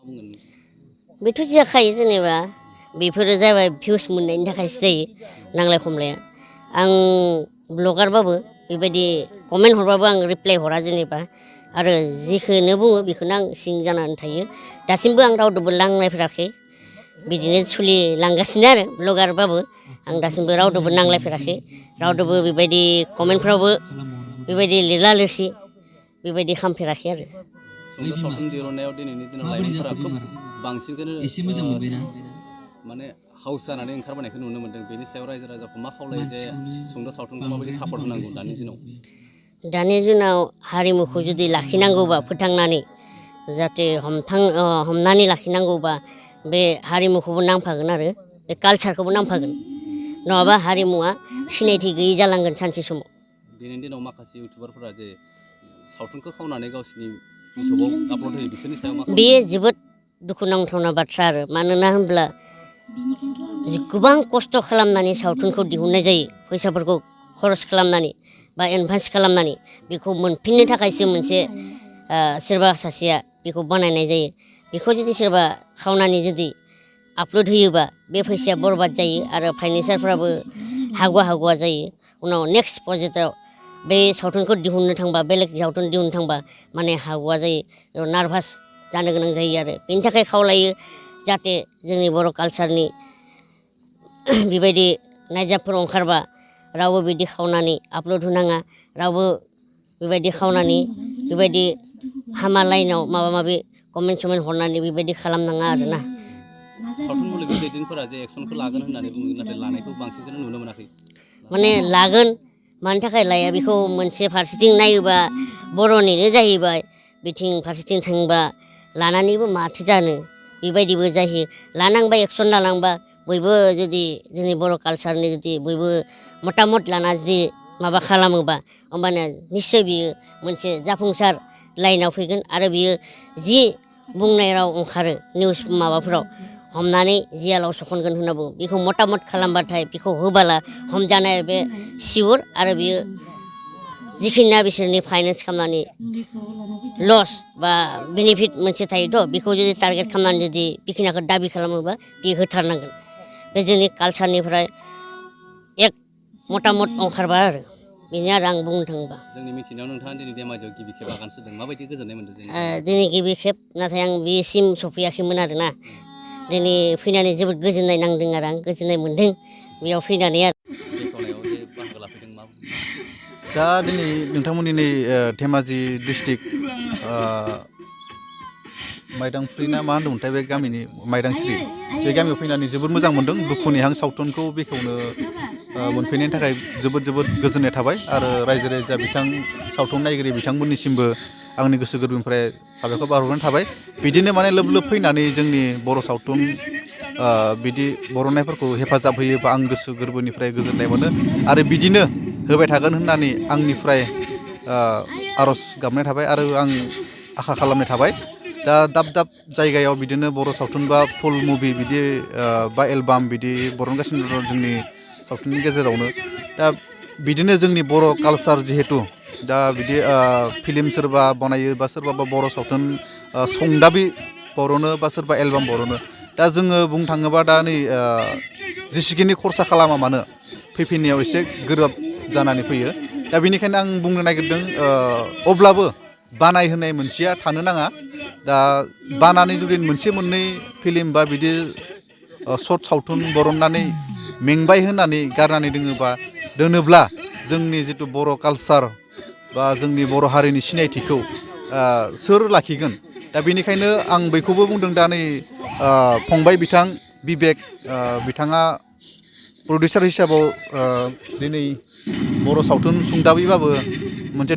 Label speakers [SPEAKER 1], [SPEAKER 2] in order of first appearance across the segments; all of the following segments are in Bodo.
[SPEAKER 1] बेथ' जाखायो जेनेबा बेफोरो जाबाय भिउस मोननायनि थाखायसो जायो नांलाय खमलाया आं ब्लगारबाबो बेबायदि कमेन्ट हरबाबो आं रिप्लाय हरा जेनेबा आरो जिखौनो बुङो बेखौनो आं सिं जानानै थायो दासिमबो आं रावदोबो नांलायफेराखै बिदिनो सोलिलांगासिनो आरो ब्लगारबाबो आं दासिमबो रावदोबो नांलायफेराखै रावदोबो बेबायदि कमेन्टफ्रावबो बेबायदि लिरला लिरसि बेबायदि खालामफेराखै आरो
[SPEAKER 2] सुंद' सावथुन दिहुननायाव दिनैनि दिनाव लाइमोनफोरा खोब बांसिनखौनो माने हाउस जानानै ओंखारबोनायखौ नुनो मोन्दों बेनि सायाव रायजो राजाखौ मा खावलायो जे सुंद' सावथुनखौ माबायदि सापर्ट होनांगौ
[SPEAKER 1] दानि दिनाव हारिमुखौ जुदि लाखिनांगौबा फोथांनानै जाहाथे हमनानै लाखिनांगौबा बे हारिमुखौबो नांफागोन आरो बे कालसारखौबो नांफागोन नङाबा हारिमुवा सिनायथि गैयै जालांगोन सानसे समाव
[SPEAKER 2] दिनैनि दिनाव माखासे इउटुबारफोरा जे सावथुनखौ खावनानै गावसिनि इउटुबाव आपलड होयो बिसोरनि सायाव मा
[SPEAKER 1] बेयो जोबोद दुखुनांथावना बाथ्रा आरो मानोना होनब्ला गोबां खस्थ' खालामनानै सावथुनखौ दिहुननाय जायो फैसाफोरखौ खरस खालामनानै बा एडभान्स खालामनानै बेखौ मोनफिननो थाखायसो मोनसे सोरबा सासेया बेखौ बानायनाय जायो बेखौ जुदि सोरबा खावनानै जुदि आपलड होयोबा बे फैसाया बरबाद जायो आरो फाइनेन्सारफ्राबो हागवा जायो उनाव नेक्स्ट प्रजेक्टआव बे सावथुनखौ दिहुननो थांबा बेलेग सावथुन दिहुननो थांबा माने हागवा जायो नार्भास जानो गोनां जायो आरो बेनि थाखाय खावलायो जाहाथे जोंनि बर' कालसारनि बेबायदि नायजाबफोर ओंखारबा रावबो बिदि खावनानै आपलड होनाङा रावबो बेबायदि खावनानै बेबायदि हामा लाइनाव माबा माबि कमेन्ट समेन्ट हरनानै बेबायदि खालामनाङा आरोना
[SPEAKER 2] सावथुन मुलुगनि दैदेनफोरा जे एक्सनखौ लागोन होननानै बुङो नाथाय लानायखौ बांसिनखौनो नुनो मोनाखै
[SPEAKER 1] माने लागोन मानि थाखाय लाया बेखौ मोनसे फारसेथिं नायोबा बर'निनो जाहैबाय बिथिं फारसेथिं थांबा लानानैबो माथो जानो बेबायदिबो जायो लानांबा एक्सन लानांबा बयबो जुदि जोंनि बर' कालसारनि जुदि बयबो मतामत लाना जुदि माबा खालामोबा होमबाना निस्सय बियो मोनसे जाफुंसार लाइनाव फैगोन आरो बियो जि बुंनाय राव ओंखारो निउस माबाफोराव हमनानै जियालाव सखनगोन होनना बुङो बेखौ मतामत खालामबाथाय बेखौ होबाला हमजानाय बे सिउर आरो बियो जिखिनिया बिसोरनि फाइनेन्स खालामनानै लस बा बेनिफिट मोनसे थायोथ' बेखौ जुदि टारगेट खालामनानै जुदि बेखिनिखौ दाबि खालामोबा बे होथारनांगोन बे जोंनि कालसारनिफ्राय एक मतामत ओंखारबा आरो बेनो आरो आं बुंनो थाङोबा
[SPEAKER 2] जोंनि मिथिनायाव नोंथाङा दिनै धेमाजियाव गिबि खेब आगान सुरदों माबायदि गोजोननाय मोन्दों
[SPEAKER 1] दिनै गिबि खेब नाथाय आं बेसिम सफैयाखैमोन आरोना दिनै फैनानै जोबोद गोजोननाय नांदों आरो आं गोजोननाय मोन्दों बेयाव फैनानै आरो
[SPEAKER 2] बेखेवनायाव जे बाहागो लाफैदों मा
[SPEAKER 3] दा दिनै नोंथांमोननि नै धेमाजि डिस्ट्रिक्ट माइदांस्रि ना मा होनदोंमोनथाय बे गामिनि माइदांस्रि बे गामियाव फैनानै जोबोद मोजां मोनदों दुखुनि हां सावथुनखौ बेखेवनो मोनफैनायनि थाखाय जोबोद गोजोननाय थाबाय आरो रायजो राजा सावथुन नायगिरि बिथांमोननिसिमबो आंनि गोसो गोरबोनिफ्राय साबायखर बावहरनाय थाबाय बिदिनो माने लोब लोब फैनानै जोंनि बर' सावथुन बिदि बरननायफोरखौ हेफाजाब होयोबा आं गोसो गोरबोनिफ्राय गोजोननाय मोनो आरो बिदिनो होबाय थागोन होननानै आंनिफ्राय आर'ज गाबनाय थाबाय आरो आं आखा खालामनाय थाबाय दा दाब दाब जायगायाव बिदिनो बर' सावथुन बा फुल मुभि बिदि बा एलबाम बिदि बरनगासिनो दं जोंनि सावथुननि गेजेरावनो दा बिदिनो जोंनि बर' कालसार जिहेथु दा बिदि फिल्म सोरबा बनायो बा सोरबाबा बर' सावथुन संदाबि बरनो बा सोरबा एलबाम बरनो दा जोङो बुंनो थाङोबा दा नै जेसेखिनि खरसा खालामा मानो फैफिननायाव एसे गोब्राब जानानै फैयो दा बेनिखायनो आं बुंनो नागिरदों अब्लाबो बानाय होनाय मोनसेया थानो नाङा दा बानानै जुदि मोनसे मोननै फिल्म बा बिदि सर्ट सावथुन बरननानै मेंबाय होननानै गारनानै दोनोब्ला जोंनि जिथु बर' कालसार बा जोंनि बर' हारिनि सिनायथिखौ सोर लाखिगोन दा बेनिखायनो आं बैखौबो बुंदों दा नै फंबाय बिथां बिबेक बिथाङा प्रडिउसार हिसाबाव दिनै बर' सावथुन सुंदाबैबाबो मोनसे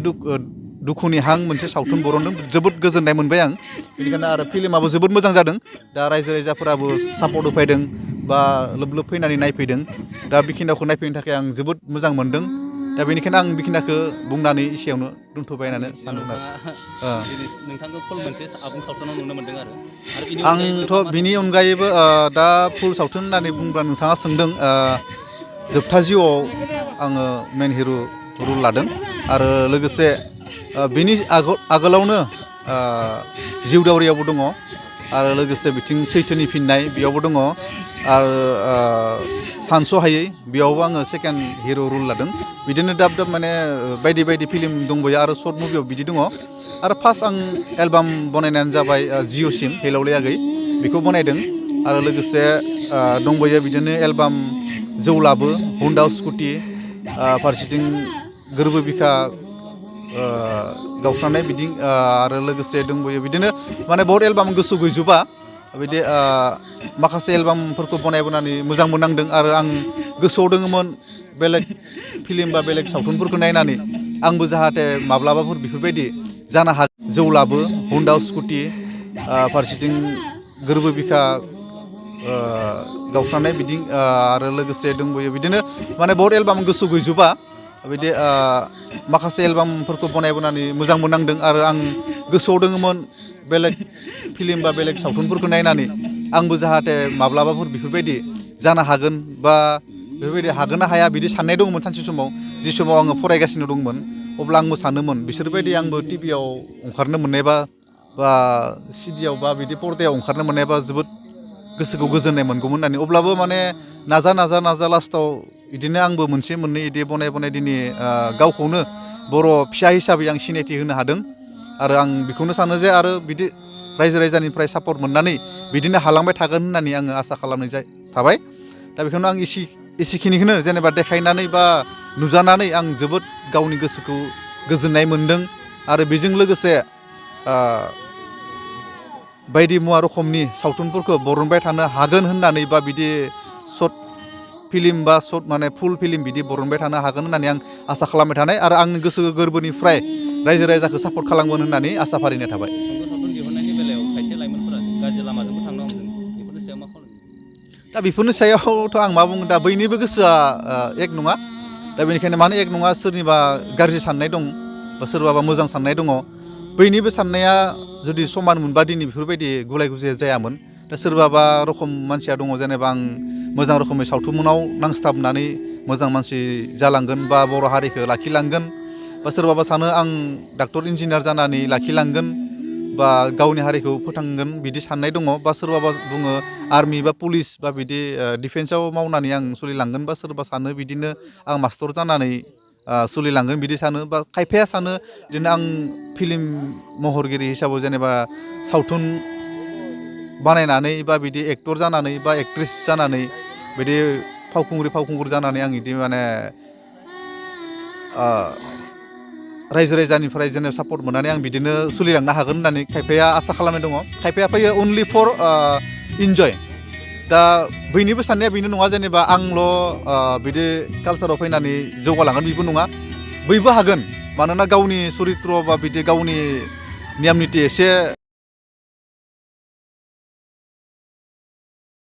[SPEAKER 3] दुखुनि हां मोनसे सावथुन बरनदों जोबोद गोजोननाय मोनबाय आं बेनिखायनो आरो फिल्माबो जोबोद मोजां जादों दा रायजो राजाफोराबो सापर्ट होफैदों बा लोब लोब फैनानै नायफैदों दा बेखिनिखौ नायफैनो थाखाय आं जोबोद मोजां मोनदों दा बेनिखायनो आं बेखिनिखौ बुंनानै एसेयावनो दोनथ'बाय होननानै सानदों
[SPEAKER 2] नोंथांखौ फुल मोनसे आबुं सावथुनाव नुनो मोनदों आरो
[SPEAKER 3] आंथ' बिनि अनगायैबो दा फुल सावथुन होननानै बुंब्ला नोंथाङा सोंदों जोबथा जिउआव आङो मेन हिर' रल लादों आरो लोगोसे बिनि आगोलावनो जिउ दावरियावबो दङ आरो लोगोसे बिथिं सैथोनि फिननाय बेयावबो दङ आरो सानस'हायै बेयावबो आङो सेकेन्ड हिर' रल लादों बिदिनो दाब दाब माने बायदि बायदि फिल्म दंबोयो आरो सर्ट मुभियाव बिदि दङ आरो फार्स्ट आं एलबाम बनायनायानो जाबाय जिअ'सिम हेलावलायागै बेखौ बनायदों आरो लोगोसे दंबोयो बिदिनो एलबाम जौ लाबो हुन्डा स्कुटि फारसेथिं गोरबो बिखा गावस्रानाय बिदि आरो लोगोसे दंबोयो बिदिनो माने बहुत एलबाम गोसो गैजोबा बिदि माखासे एलबामफोरखौ बनायबोनानै मोजां मोननांदों आरो आं गोसोआव दङमोन बेलेग फिल्म बा बेलेग सावथुनफोरखौ नायनानै आंबो जाहाथे माब्लाबाफोर बेफोरबायदि जानो हागौ जौ लाबो हुन्डा स्कुटि फारसेथिं गोरबो बिखा गावस्रानाय बिदि आरो लोगोसे दंबोयो बिदिनो माने बहुत एलबाम गोसो गैजोबा बिदि माखासे एलबामफोरखौ बनायबोनानै मोजां मोननांदों आरो आं गोसोआव दङमोन बेलेग फिल्म बा बेलेग सावथुनफोरखौ नायनानै आंबो जाहाथे माब्लाबाफोर बेफोरबायदि जानो हागोन बा बेफोरबायदि हागोन ना हाया बिदि साननाय दंमोन सानसे समाव जि समाव आङो फरायगासिनो दंमोन अब्ला आंबो सानोमोन बिसोरबायदि आंबो टिभियाव ओंखारनो मोननायबा बा सिडियाव बा बिदि पर्दायाव ओंखारनो मोननायबा जोबोद गोसोखौ गोजोननाय मोनगौमोन होननानै अब्लाबो माने नाजा लास्टाव बिदिनो आंबो मोनसे मोननै बिदि बनाय दिनै गावखौनो बर' फिसा हिसाबै आं सिनायथि होनो हादों आरो आं बेखौनो सानो जे आरो बिदि रायजो राजानिफ्राय सापर्ट मोननानै बिदिनो हालांबाय थागोन होननानै आङो आसा खालामनाय थाबाय दा बेखौनो आं एसेखिनिखौनो जेनेबा देखायनानै बा नुजानानै आं जोबोद गावनि गोसोखौ गोजोननाय मोनदों आरो बेजों लोगोसे बायदि मुवा रोखोमनि सावथुनफोरखौ बरनबाय थानो हागोन होननानै बा बिदि सर्ट फिल्म बा सर्ट माने फुल फिल्म बिदि बरनबाय थानो हागोन होननानै आं आसा खालामबाय थानाय आरो आंनि गोसो गोरबोनिफ्राय रायजो राजाखौ सापर्ट खालामगोन होननानै आसा फारिनाय थाबाय
[SPEAKER 2] सुंद' सावथुन दिहुननायनि बेलायाव खायसे लाइमोनफोरा गाज्रि लामाजोंबो थांनो हमदों बेफोरनि सायाव मा खालामो
[SPEAKER 3] दा बेफोरनि सायावथ' आं मा बुङो दा बयनिबो गोसोआ एक नङा दा बेनिखायनो मानो एक नङा सोरनिबा गाज्रि साननाय दं बा सोरबाबा मोजां साननाय दङ बैनिबो साननाया जुदि समान मोनबा दिनै बेफोरबायदि गुलाय गुजाय जायामोन दा सोरबाबा रखम मानसिया दङ जेनेबा आं मोजां रोखोमै सावथुनाव नांस्थाबनानै मोजां मानसि जालांगोन बा बर' हारिखौ लाखिलांगोन बा सोरबाबा सानो आं डाक्टर इन्जिनियार जानानै लाखिलांगोन बा गावनि हारिखौ फोथांगोन बिदि साननाय दङ बा सोरबाबा बुङो आर्मि बा पुलिस बा बिदि डिफेन्सआव मावनानै आं सोलिलांगोन बा सोरबा सानो बिदिनो आं मास्टर जानानै सोलिलांगोन बिदि सानो बा खायफाया सानो बिदिनो आं फिल्म महरगिरि हिसाबै जेनेबा सावथुन बानायनानै बा बिदि एक्टर जानानै बा एक्ट्रिस जानानै बिदि फावखुंगुर जानानै आं बिदि माने रायजो राजानिफ्राय जेनेबा सापर्ट मोननानै आं बिदिनो सोलिलांनो हागोन होननानै खायफाया आसा खालामनाय दङ खायफाया फैयो अनलि फर इन्जय दा बयनिबो साननाया बेनो नङा जेनेबा आंल' बिदि कालसाराव फैनानै जौगालांगोन बेबो नङा बयबो हागोन मानोना गावनि सरित्र बा बिदि गावनि नियम निथि एसे